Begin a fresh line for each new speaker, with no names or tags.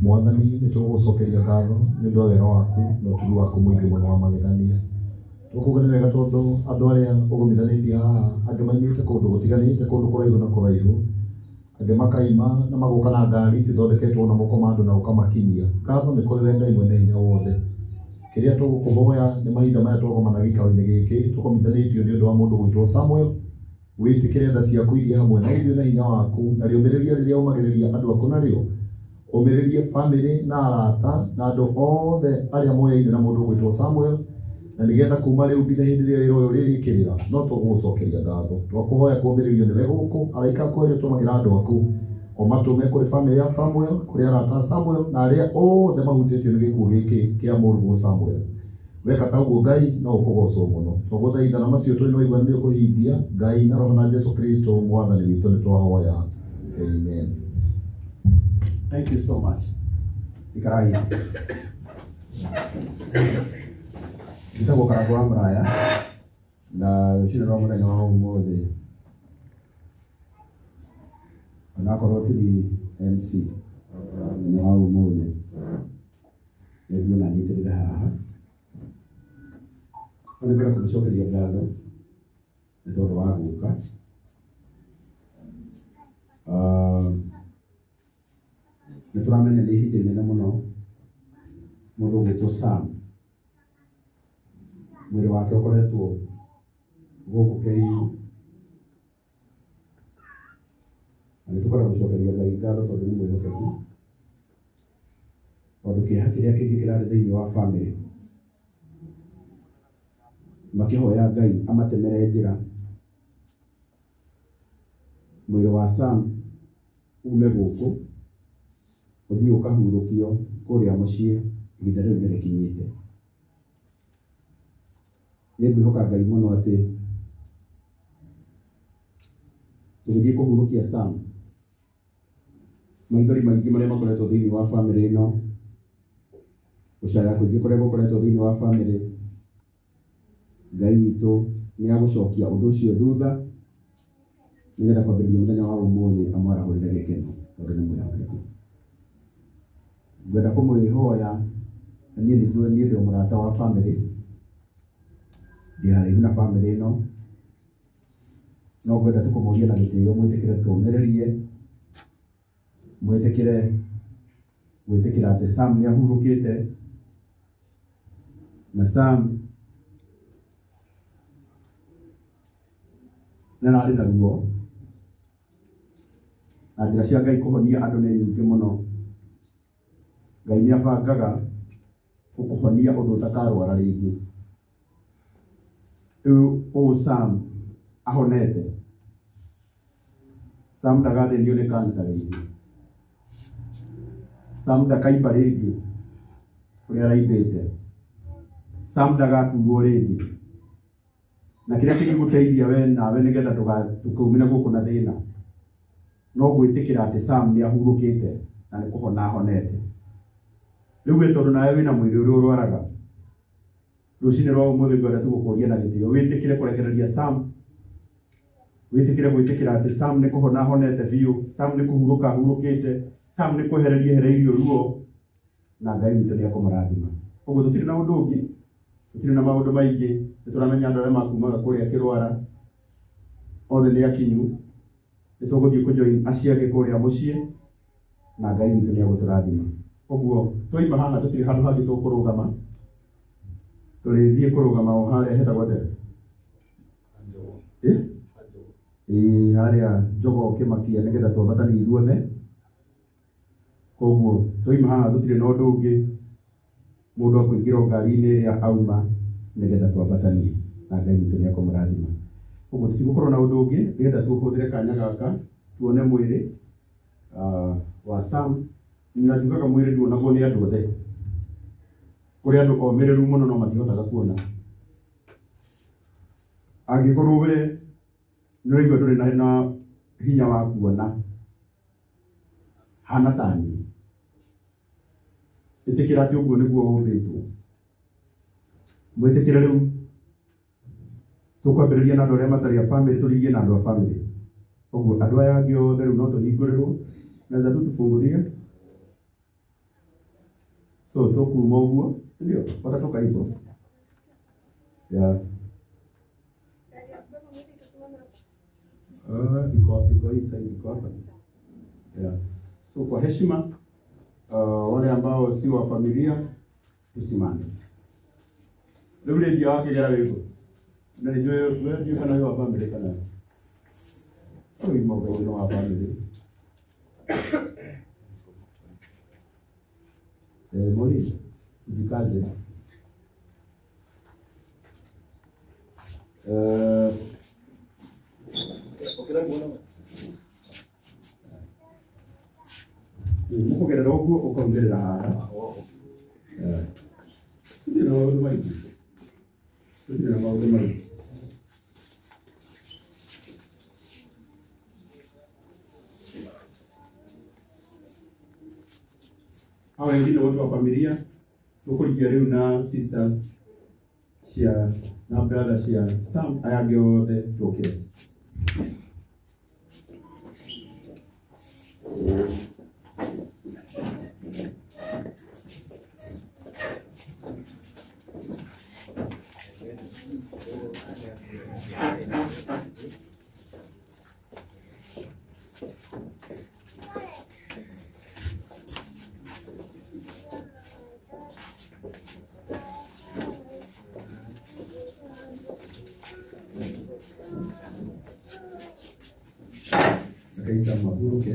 Mwathani nĩ tũgũgũcokeria ngatho nĩ ũndũ wa wega waku na ũtugi waku mũingĩ mũno wa magegania. Tũkuga nĩ wega tondũ andũ arĩa ũgũmithanĩtie haha angĩ maimĩte kũndũ gũtiganĩte, kũndũ kũraihu na kũraihu, angĩ makaima na magoka na ngari cithondeketwo na moko ma andũ na ũkamakinyia. Ngatho nĩ kũrĩ we Ngai mwene hinya wothe. Kĩrĩa tũgũkũhoya nĩ mahinda maya twagomana gĩikaro-inĩ gĩkĩ tũkomithanĩtio nĩ ũndũ wa mũndũ gwĩtwo Samuel, wĩtĩkĩre tha ciaku iria hamwe na ithuĩ na hinya waku, na rĩũmĩrĩria rĩrĩa ũmagĩrĩria andũ aku narĩo, ũmĩrĩrie famĩlĩ na arata na andũ othe arĩa moyaine na mũndũ ũgwĩtwo Samuel, na nĩgetha kuma rĩu nginya hĩndĩ ĩrĩa wĩra ũyũ ũrĩrĩkĩrĩra no tũgũgũcokeria ngatho. Twakũhoya kũũmĩrĩrio nĩwe gũkũ, araika aku arĩa ũtũmagĩra andũ aku ũmatũme kũrĩ famĩlĩ ya Samuel, kũrĩ arata a Samuel na arĩa othe mahutĩtio nĩ gĩkuũ gĩkĩ kĩa mũrũguo Samuel. Weka ta ũguo Ngai no ũkũgocwo mũno. Twagũthaitha na macio tũrĩ na ũiguano nĩ ũkũhingia. Ngai na Roho na Jesu Kristo Mwathani witũ nĩ twahoya. Amen.
Thank you so much. Ikarai. Njĩtagwo Karangũ wa Mũraya na rũcinĩ rwa mũthenya wa ũmũthĩ onakorwo tiri MC mũthenya wa ũmũthĩ nĩ nguona nyitĩrĩre haha. No nĩ ngwenda kũmũcokeria ngatho nĩ tondũ wa gũka. Nĩ tũramenya nĩ ihinda inene mũno mũndũ ũgwĩtwo Sam mwĩrĩ wake ũkoretwo gũkũ KU, na nĩ tũkwenda gũcokeria Ngai ngatho tondũ nĩ mwĩhokeku, tondũ kĩeha kĩrĩa kĩngĩ kĩrarĩ thĩinĩ wa famĩlĩ makĩhoya Ngai amatemere njĩra mwĩrĩ wa Sam ume gũkũ ũthiĩ ũkahurũkio kũrĩa mũciĩ, ihinda rĩu nĩ rĩkinyĩte. Nĩ ngwĩhoka Ngai mũno atĩ tũgĩthiĩ kũhurũkia Sam, maithori maingĩ marĩa makoretwo thĩinĩ wa famĩlĩ ĩno, gũcaya kũingĩ kũrĩa gũkoretwo thĩinĩ wa famĩlĩ, Ngai witũ nĩ agũcokia ũndũ ũcio thutha nĩgetha kwambĩrĩria mũthenya wa ũmũthĩ amwarahũrĩre gĩkeno tondũ nĩ mwĩhokeku. Ngwenda kũmwĩhoya na niĩ nĩ njũĩ niĩ ndĩ mũrata wa famĩlĩ, ndĩ haraihu na famĩlĩ ĩno, no ngwenda tu kũmũria na gĩtĩo mwĩtĩkĩre tũmĩrĩrie, mwĩtĩkĩre gwĩtĩkĩra atĩ Sam nĩ ahurũkĩte na Sam nĩ ararĩ na ruo, na njĩra cia Ngai kũhonia andũ nĩ nyingĩ mũno. Ngai nĩ abangaga gũkũhonia ũndũ ũtakarwara rĩngĩ. Rĩu ũũ Sam ahonete, Sam ndagathĩnio nĩ cancer rĩngĩ, Sam ndakaimba rĩngĩ ũrĩa araimbĩte, Sam ndagaturwo rĩngĩ. Na kĩrĩa kĩngĩgũteithia we nawe nĩgetha ndũkaumĩre gũkũ na thĩna no gwĩtĩkĩra atĩ Sam nĩ ahurũkĩte na nĩ kũhona ahonete. Rĩu we tondũ nawe wĩna mwĩrĩ ũrĩa ũrwaraga, rũcinĩ rwa ũmũthĩ ngwenda tu gũkũria na gĩtĩo wĩtĩkĩre kũrekereria Sam, wĩtĩkĩre gwĩtĩkĩra atĩ Sam nĩ kũhona ahonete biũ, Sam nĩ kũhurũka ahurũkĩte, Sam nĩ kwehereria ehereirio ruo, na Ngai witũ nĩ ekũmũrathima. Ũguo tũtirĩ na ũndũ ũngĩ, tũtirĩ na maũndũ maingĩ, nĩ tũramenya andũ arĩa makumaga kũrĩa kĩrwara othe nĩ akinyu, nĩ tũgũthiĩ kũjoin acio angĩ kũrĩa mũciĩ, na Ngai witũ nĩ egũtũrathima. Ũguo twaima haha tũtirĩ handũ hangĩ tũkũrũgama, tũrĩthiĩ kũrũgama o harĩa hetagwo atĩa? Ĩĩ harĩa Jogoo Kĩmakia nĩgetha twambatanie ithuothe. Koguo twaima haha tũtirĩ na ũndũ ũngĩ, mũndũ akũingĩra ngari-inĩ ĩrĩa auma nĩgetha twambatanie, na Ngai witũ nĩ ekũmũrathima. Ũguo tũtigũkorwo na ũndũ ũngĩ, ndĩrenda tũhũthĩre kanya gaka tuone mwĩrĩ wa Sam. Na njugaga mwĩrĩ nduonagwo nĩ andũ othe, kũrĩ andũ omĩrĩru mũno no matihotaga kuona. Angĩkorwo we nĩ ũraigua ndũrĩ na hinya wa kuona, hana ta niĩ, ĩtĩkĩra atĩ ũguo nĩguo ũmbĩtwo. Mwĩtĩkĩre rĩu tũkwambĩrĩria na andũ arĩa matarĩ a bamĩrĩ, tũrigie na andũ a bamĩrĩ. Ũguo andũ aya angĩ othe rĩu no tũhingũrĩrwo, naweza tu tufungulie. So tũkuma ũguo, ndio watatoka hivyo. Yeah. Iko hii side, iko hapa. Yeah. So kwa heshima wale ambao si wa familia tusimame. Rĩu rĩngĩ wakĩgera wĩkũ? Na nĩnjũĩ we ndiũĩ kana wĩ wa bamĩrĩ kana ũgima ũgaigua nĩ wa bamĩrĩ. Maureen, jikaze. Mũkũgerera ũguo ũkaumĩrĩra haha. Tũtirĩ na maũndũ maingĩ. Tũtirĩ na maũndũ maingĩ. Hao wengine wote wa familia tũkũrigia rĩu na sisters cia na brother cia Sam, aya angĩ othe tũke. Kaisa mahuruke.